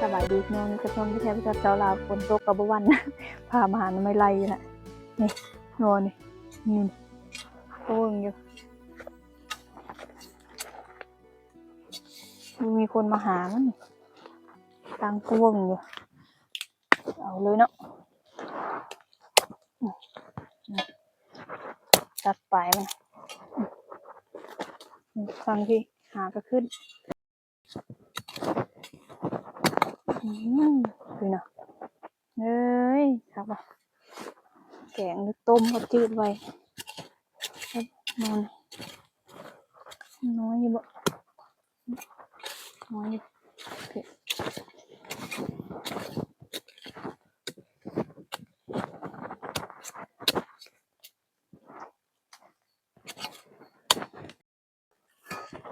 ສະບາຍດີພີ່ນ້ອງ ຢູ່ກັບຊ່ອງ ແທ້ ພາສາລາວ ຝົນຕົກກໍບໍ່ຫວັ່ນ ພາມາຫາໜໍ່ໄມ້ໄລ່ຢູ່ນະ ນີ້ ໜໍ່ນີ້ ນີ້ ເບິ່ງຢູ່ ບໍ່ມີຄົນມາຫາມັນ ຕັ້ງກວງຢູ່ ເອົາເລີຍເນາະ ຕັດປາຍມັນ ຟັງທີ່ຫາກໍຂຶ້ນ ອືມ ນີ້ເນາະ ເອີຍ ຄັກບໍ່ ແກງຫຼືຕົ້ມກໍຈືດໄວ ນອນ ນ້ອຍຢູ່ບໍ່ ນ້ອຍຢູ່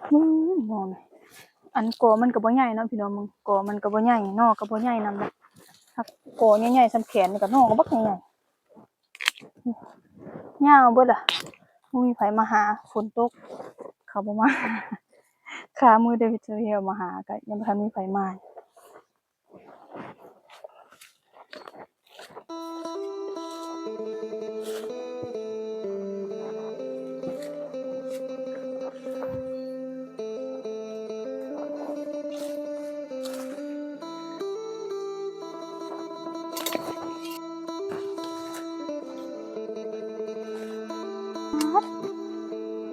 ອືມ ໜໍ່ ອັນ ກໍມັນກໍບໍ່ໃຫຍ່ເນາະພີ່ນ້ອງ ເບິ່ງ ກໍມັນກໍບໍ່ໃຫຍ່ ໜໍ່ກໍບໍ່ໃຫຍ່ນຳ ຖ້າກໍໃຫຍ່ໆສ່ຳແຂນນີ້ກໍໜໍ່ກໍບັກໃຫຍ່ໆ ຍາວເບິດລະ ບໍ່ມີໃຜມາຫາ ຝົນຕົກ ເຂົາບໍ່ມາ ຄາມື້ເດ ເຂົາເຈົ້າມາຫາ ກໍຍັງບໍ່ທັນມີໃຜມາ.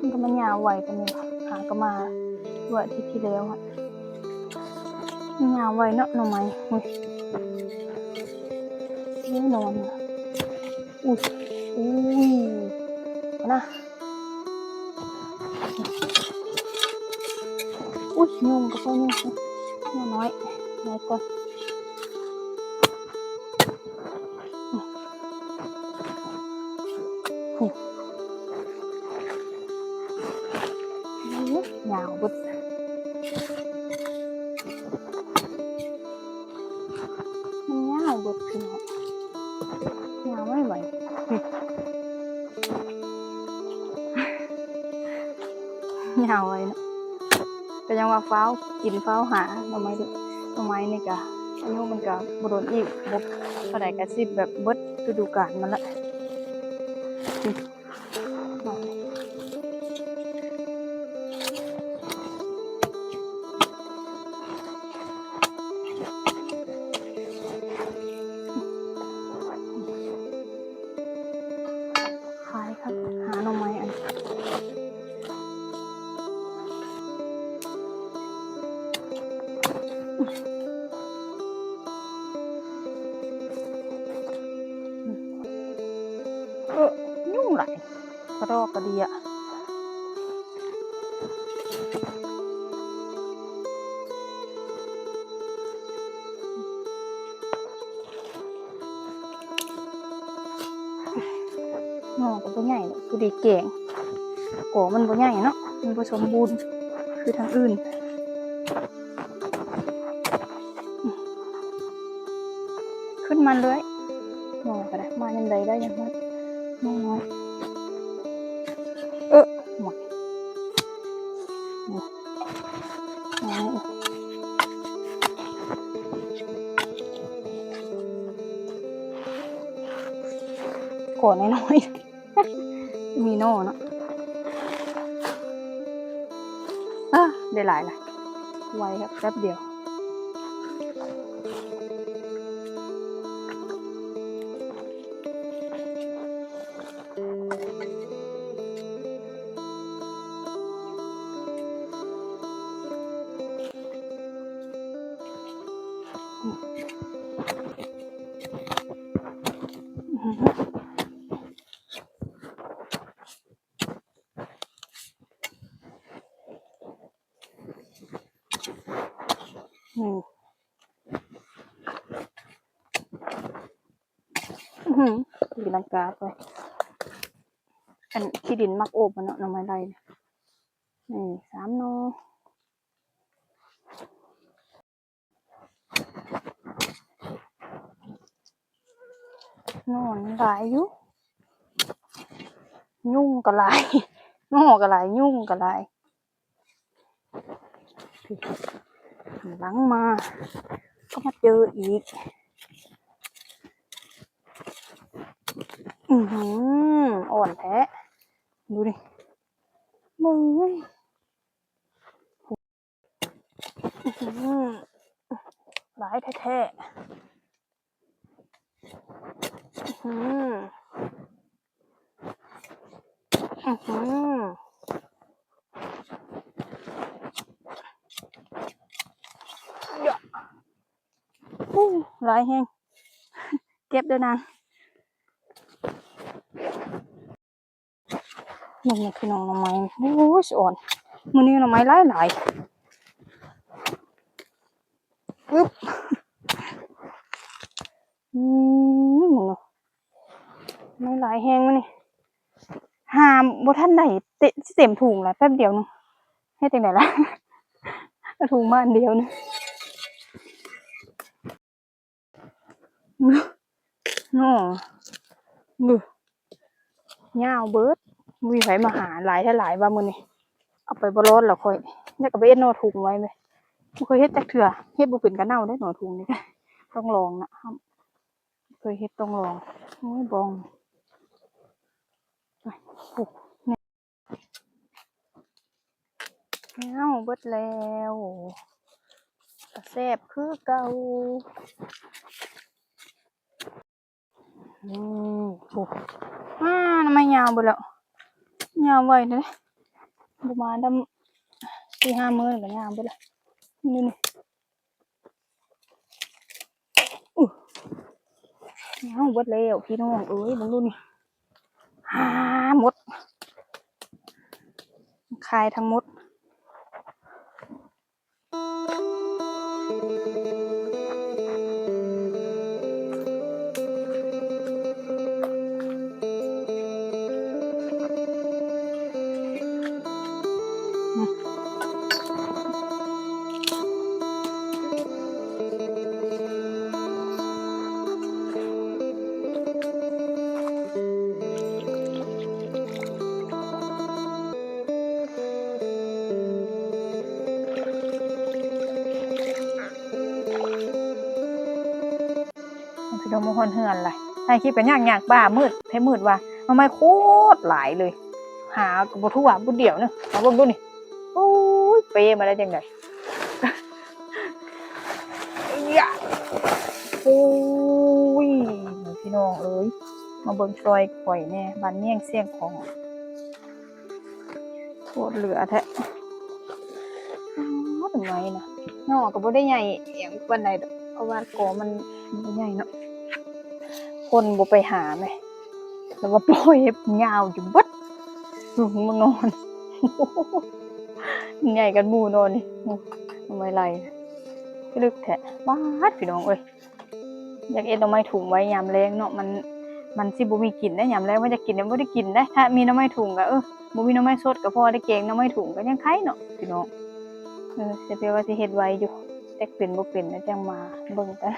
ມັນກໍມາຍາວໄວປານນີ້ ຫາກໍມາເມື່ອອາທິດທີ່ແລ້ວ ມັນຍາວໄວເນາະ ໜໍ່ໄມ້ ໂອ້ຍ ໂອ້ຍ ນອນ ອຸ້ຍ ອຸ້ຍ ນະ ອຸ້ຍ ຍຸງກໍພໍ ຍຸງ ນ້ອຍ ນ້ອຍກ່ອນ ຍາວເບິດ ມັນຍາວເບິດພີ່ນ້ອງ ຍາວໄວໆ ຍາວໄວເນາະ ກໍຍັງວ່າຟ້າວກິນຟ້າວຫາ ໜໍ່ໄມ້ ໜໍ່ໄມ້ນີ້ກະ ອາຍຸມັນກະບໍ່ດົນອີກ ບໍ່ເທົ່າໃດກະຊິແບບເບິດລະດູການມັນລະ. ຂາຍຄັກ ຫາໜໍ່ໄມ້ອັນ ເອີ ຍຸງຫຼາຍ ກະດອກກະເດຍ. ໜໍ່ກໍບໍ່ໃຫຍ່ ພໍດີແກງ ກໍມັນບໍ່ໃຫຍ່ເນາະ ມັນບໍ່ສົມບູນຄືທາງອື່ນ ຂຶ້ນມາເລື້ອຍ ໜໍ່ກໍໄດ້ ມາຍາມໃດໄດ້ຍາມນັ້ນ ນ້ອຍໆ ເອີ ໝົດ ກໍນ້ອຍໆ ມີໜໍ່ເນາະ ເອີ ໄດ້ຫຼາຍລະ ໄວຄັກ ແປັບດຽວ. ອືຫື ຕີລັງກາໄປ ອັນຂີ້ດິນມັກໂອບມັນເນາະ ໜໍ່ໄມ້ໄລ່ ນີ້ສາມໜໍ່ ໜໍ່ມັນຫຼາຍຢູ່ ຍຸງກໍຫຼາຍ ໜໍ່ກໍຫຼາຍ ຍຸງກໍຫຼາຍ. ຫຼັງມາ ກໍມາເຈີອີກ. ອືຫື ອ່ອນແທ້ ດູນີ້ ເບິ່ງ ອືຫື ຫຼາຍແທ້ໆ. ອືຫື ອືຫື ໂອ້ ຫຼາຍແຮງ ເກັບເດີ້ນາງ. ເບິ່ງແມ່ພີ່ນ້ອງ ໜໍ່ໄມ້ ໂອ້ຍ ສະອ່ອນ ມື້ນີ້ໜໍ່ໄມ້ຫຼາຍໆ. ອຶບ ອືມ ໜໍ່ໄມ້ຫຼາຍແຮງມື້ນີ້ ຫາບໍ່ທັນໄດ້ເຕັມ ຊິເຕັມຖົງລະ ແປັບດຽວໜຶ່ງ ເຮັດຈັ່ງໃດລະ ເອົາຖົງມາອັນດຽວໜຶ່ງ. ໂອ້ ຍາວເບິດ ບໍ່ມີໃຜມາຫາ ຫຼາຍແທ້ຫຼາຍວ່າມື້ນີ້ ເອົາໄປບໍ່ລອດລະຂ້ອຍ ຢາກເອົາໄປເຮັດໜໍ່ຖົງໄວ້ເລີຍ ບໍ່ເຄີຍເຮັດຈັກເທື່ອ ເຮັດບໍ່ເປັນກະເນົ່າເດ້ໜໍ່ຖົງນີ້ ຕ້ອງລອງນະ ເຄີຍເຮັດຕ້ອງລອງ. ໂອ້ຍ ບ້ອງ ໂອ້ ແລ້ວ ເບິດແລ້ວ ກະແຊບຄືເກົ່າ. ອືມ ໂອ້ ອາ ໜໍ່ໄມ້ຍາວເບິດແລ້ວ ຍາວໄວເດ້ ບໍ່ມານຳ ສີ່ຫ້າມື້ກະຍາວເບິດແລ້ວ ນີ້ ນີ້. ອື ເອົາ ເບິດແລ້ວພີ່ນ້ອງເອີຍ ເບິ່ງດູນີ້ ຫາ ໝົດ ຂາຍທັງໝົດ. ພີ່ນ້ອງ ມາຮອດເຮືອນລະ ຖ່າຍຄລິບກະຍາກໆ ບ້າ ມືດແທ້ ມືດວ່າ ໜໍ່ໄມ້ໂຄດຫຼາຍເລີຍ ຫາກະບໍ່ທົ່ວ ບຸດດຽວໜຶ່ງ ມາເບິ່ງດູນີ້ ໂອ້ຍ ເປ້ມາໄດ້ຈັ່ງໃດ ໂອ້ຍ ພີ່ນ້ອງເອີຍ ມາເບິ່ງຊ່ອຍຂ້ອຍແດ່ ບ້ານແຍງຊຽງຂອງ. ໂຄດເຫຼືອແທ້ ໂອ້ຍ ໜໍ່ໄມ້ນະ ໜໍ່ກະບໍ່ໄດ້ໃຫຍ່ຫຍັງປານໃດດອກ ເພາະວ່າກໍມັນບໍ່ໃຫຍ່ເນາະ ຄົນບໍ່ໄປຫາແມ ແລ້ວວ່າປ່ອຍໃຫ້ຍາວຈົນເບິດ ມາງອນ ໃຫຍ່ກັນໝູ່ນອນນີ້ ໜໍ່ໄມ້ໄລ່ ລຶກແທ້ ປາດ ພີ່ນ້ອງເອີຍ. ຢາກເຮັດໜໍ່ໄມ້ຖົງໄວ້ຍາມແລງເນາະ ມັນ ມັນຊິບໍ່ມີກິນເດ້ ຍາມແລງມັນຢາກກິນ ມັນບໍ່ໄດ້ກິນເດ້ ຖ້າມີໜໍ່ໄມ້ຖົງກະ ເອີ ບໍ່ມີໜໍ່ໄມ້ສົດກະພໍໄດ້ແກງໜໍ່ໄມ້ຖົງກະຍັງໄຄເນາະ ພີ່ນ້ອງ ເອີ ແຕ່ວ່າຊິເຮັດໄວຢູ່ ຈັກເປັນບໍ່ເປັນແລ້ວຈັ່ງມາເບິ່ງກັນ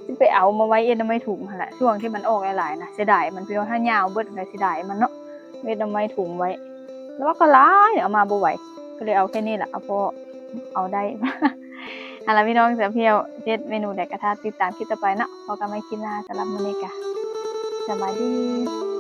ຊິໄປເອົາມາໄວ້ເຮັດໜໍ່ໄມ້ຖົງຫັ້ນລະ ຊ່ວງທີ່ມັນອອກຫຼາຍໆນະ ເສຍດາຍມັນ ພີ່ນ້ອງ ຖ້າຍາວເບິດກະເສຍດາຍມັນເນາະ ເຮັດໜໍ່ໄມ້ຖົງໄວ້ ແລ້ວວ່າກະຫຼາຍ ເອົາມາບໍ່ໄຫວ ກະເລີຍເອົາແຄ່ນີ້ລະ ເອົາພໍເອົາໄດ້ ຫັ້ນລະພີ່ນ້ອງ ສຳລັບເຮັດເມນູໃດກະຖ້າຕິດຕາມຄລິບຕໍ່ໄປເນາະ ພໍກັນໃໝ່ຄລິບໜ້າ ສຳລັບມື້ນີ້ກະສະບາຍດີ.